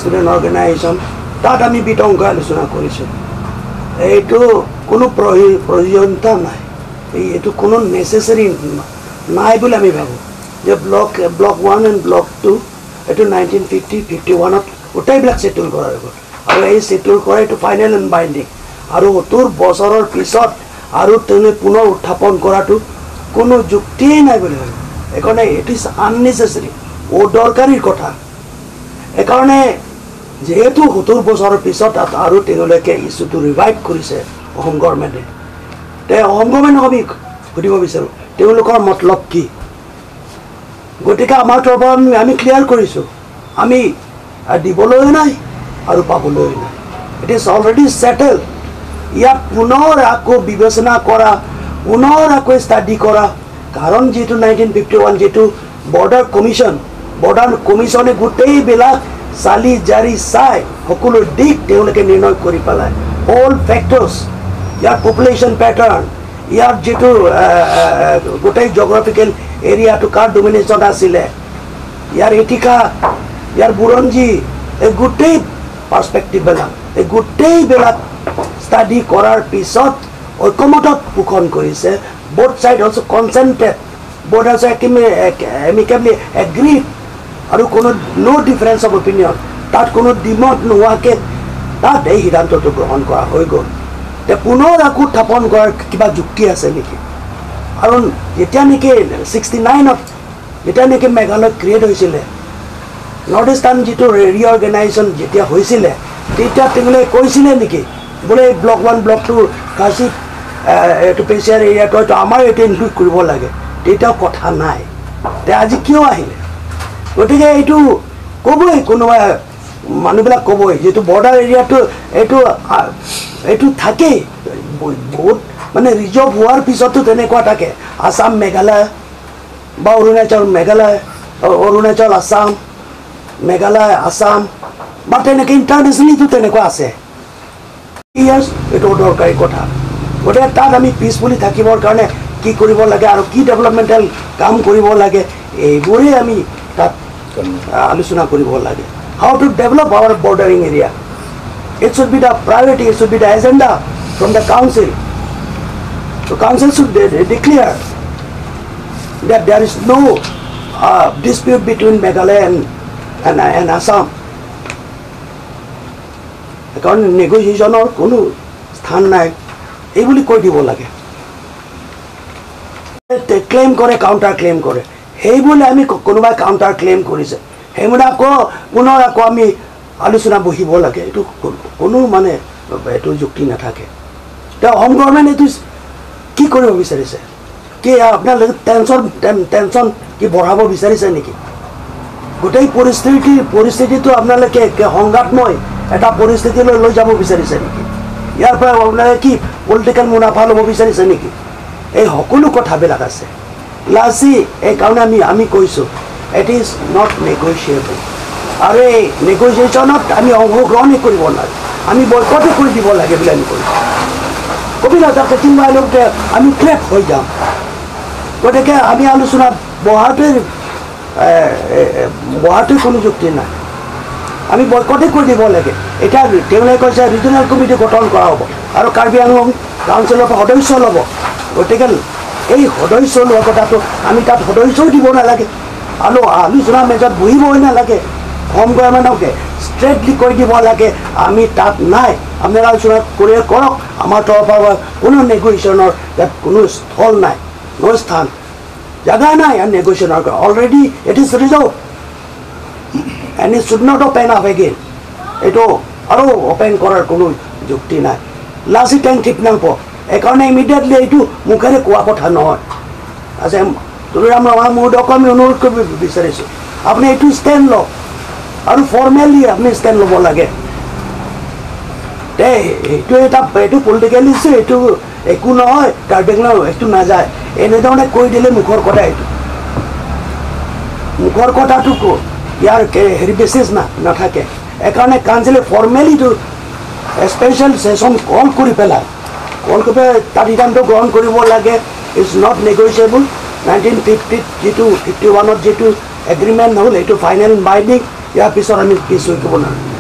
Student organisation, তাত আমি বিতংক আলোচনা কৰিছোঁ। এইটো কোনো প্ৰয়োজনীয়তা নাই, এইটো কোনো নেচেচাৰী নাই বুলি আমি ভাবোঁ যে block 1 and block 2 এইটো 1950-51ত গোটেইবিলাক ছেটেল কৰা হৈ গ'ল। আৰু এই ছেটেল কৰা এইটো ফাইনেল এণ্ড বাইণ্ডিং। আৰু 70 বছৰৰ পিছত আৰু তেনে পুনৰ উত্থাপন কৰাটো কোনো যুক্তিয়েই নাই বুলি ভাবোঁ। সেইকাৰণে it is আননেচেচাৰী, অদৰকাৰী কথা। সেইকাৰণে যিহেতু 70 বছৰৰ পিছত আৰু তেওঁলোকে ইছ্যুটো ৰিভাইভ কৰিছে অসম গভৰ্ণমেণ্টে, তে অসম গভৰ্ণমেণ্টক আমি সুধিব বিচাৰোঁ তেওঁলোকৰ মতলব কি। গতিকে আমাৰ তৰফৰ আমি ক্লিয়াৰ কৰিছোঁ, আমি দিবলৈও নাই আৰু পাবলৈও নাই। It is already settle. ইয়াত পুনৰ আকৌ বিবেচনা কৰা, পুনৰ আকৌ ষ্টাডি কৰা, কাৰণ যিটো 1951 যিটো বৰ্ডাৰ কমিশ্যন, বৰ্ডাৰ কমিশ্যনে গোটেইবিলাক চালি জাৰি চাই সকলো দিশ তেওঁলোকে নিৰ্ণয় কৰি পেলায়। অল ফেক্টৰ্ছ, ইয়াৰ পপুলেশ্যন পেটাৰ্ণ, ইয়াৰ যিটো গোটেই জিঅ'গ্ৰাফিকেল এৰিয়াটো কাৰ ডমিনেশ্যন আছিলে, ইয়াৰ ইতিহাস, ইয়াৰ বুৰঞ্জী, এই গোটেই পাৰ্চপেক্টিভবিলাক, এই গোটেইবিলাক ষ্টাডি কৰাৰ পিছত ঐকমতত পোষণ কৰিছে। Both side also consented, both also amicably agreed, আৰু কোনো ন' ডিফাৰেঞ্চ অফ অপিনিয়ন, তাত কোনো দ্বিমত নোহোৱাকৈ তাত এই সিদ্ধান্তটো গ্ৰহণ কৰা হৈ গ'ল। তে পুনৰ আকৌ উত্থাপন কৰাৰ কিবা যুক্তি আছে নেকি? কাৰণ যেতিয়া নেকি 69ত যেতিয়া নেকি মেঘালয় ক্ৰিয়েট হৈছিলে, নৰ্থ ইষ্টাৰ্ণ যিটো ৰিঅৰ্গেনাইজেশ্যন যেতিয়া হৈছিলে, তেতিয়া তেওঁলোকে কৈছিলে নেকি বোলে এই ব্লক 1 ব্লক 2 খাচী এইটো পেচিয়াৰ এৰিয়াটো হয়তো আমাৰ এইটো ইনক্লুড কৰিব লাগে, তেতিয়াও কথা নাই। তে আজি কিয় আহিলে? গতিকে এইটো ক'বই, কোনোবাই মানুহবিলাক ক'বই, যিটো বৰ্ডাৰ এৰিয়াটো এইটো এইটো থাকেই, বহুত মানে ৰিজৰ্ভ হোৱাৰ পিছতো তেনেকুৱা থাকে। আছাম মেঘালয় বা অৰুণাচল মেঘালয়, অৰুণাচল আছাম, মেঘালয় আছাম বা তেনেকৈ ইণ্টাৰনেশ্যনেলিটো তেনেকুৱা আছে। ইয়াৰ্ছ এইটো অদৰকাৰী কথা। গতিকে তাত আমি পিছফুলি থাকিবৰ কাৰণে কি কৰিব লাগে আৰু কি ডেভেলপমেণ্টেল কাম কৰিব লাগে, এইবোৰেই আমি তাত আলোচনা কৰিব লাগে। How to develop our bordering area, it should be the priority, it should be the agenda from the council. The council should declare that there is no dispute between Meghalaya and Assam. কাৰণ নেগোচিয়েশ্যনৰ কোনো স্থান নাই এই বুলি কৈ দিব লাগে। Claim কৰে, কাউণ্টাৰ ক্লেইম কৰে, সেই বুলি আমি কোনোবাই কাউণ্টাৰ ক্লেইম কৰিছে সেইমতে আকৌ পুনৰ আকৌ আমি আলোচনা বহিব লাগে, এইটো কোনো মানে এইটো যুক্তি নাথাকে। এতিয়া অসম গভৰ্ণমেণ্ট এইটো কি কৰিব বিচাৰিছে? কি আপোনালোকে টেনশ্যন কি বঢ়াব বিচাৰিছে নেকি? গোটেই পৰিস্থিতিটো আপোনালোকে সংঘাতময় এটা পৰিস্থিতিলৈ লৈ যাব বিচাৰিছে নেকি? ইয়াৰ পৰা আপোনালোকে কি পলিটিকেল মুনাফা ল'ব বিচাৰিছে নেকি? এই সকলো কথাবিলাক আছে লাচি। এইকাৰণে আমি কৈছোঁ it is not negotiable. আৰু এই নেগচিয়েশ্যনত আমি অংশগ্ৰহণেই কৰিব নোৱাৰোঁ, আমি বয়কটে কৰি দিব লাগে বুলি আমি কৈছোঁ। কবিতা কিবা আমি ট্ৰেপ হৈ যাম। গতিকে আমি আলোচনাত বহাটোৱে কোনো যুক্তি নাই, আমি বয়কটে কৰি দিব লাগে। এতিয়া তেওঁলোকে কৈছে ৰিজনেল কমিটি গঠন কৰা হ'ব আৰু কাৰ্বি আংলং কাউন্সিলৰ পৰা সদস্য ল'ব। গতিকে এই সদস্য লোৱা কথাটো আমি তাত সদস্যও দিব নালাগে আৰু আলোচনা মেজত বহিবই নালাগে। অসম গভৰ্ণমেণ্টকে ষ্ট্ৰেটলি কৈ দিব লাগে আমি তাত নাই, আপোনালোকে আলোচনা কৰিয়ে কৰক, আমাৰ তৰফৰ পৰা কোনো নেগচিয়েশ্যনৰ ইয়াত কোনো স্থল নাই, ন স্থান জাগা নাই ইয়াত নেগচিয়েশ্যনৰ। Already it is reserve and it should not open up again. এইটো আৰু অ'পেন কৰাৰ কোনো যুক্তি নাই। লাচি টেং ঠিক নাপ, সেইকাৰণে ইমিডিয়েটলি এইটো মুখেৰে কোৱা কথা নহয়। আছে তুলিৰাম ৰহমান মহোদয়ক আমি অনুৰোধ কৰিব বিচাৰিছোঁ, আপুনি এইটো ষ্টেণ্ড লওক আৰু ফৰ্মেলি আপুনি ষ্টেণ্ড ল'ব লাগে। এইটো এটা এইটো পলিটিকেল ইছ্যু, এইটো একো নহয়, কাৰ্বি আংলং এইটো নাযায় এনেধৰণে কৈ দিলে মুখৰ কথা, এইটো মুখৰ কথাটো ইয়াৰ হেৰি বেচিছ নাথাকে। সেইকাৰণে কাউন্সিলে ফৰ্মেলিটো স্পেচিয়েল ছেশ্যন কল কৰি পেলাই তাত সিদ্ধান্ত গ্ৰহণ কৰিব লাগে। It's not negotiable. 1950 যিটো 51ত যিটো এগ্ৰিমেণ্ট হ'ল সেইটো ফাইনেল বাইণ্ডিং, ইয়াৰ পিছত আমি পিছ হৈ নোৱাৰোঁ।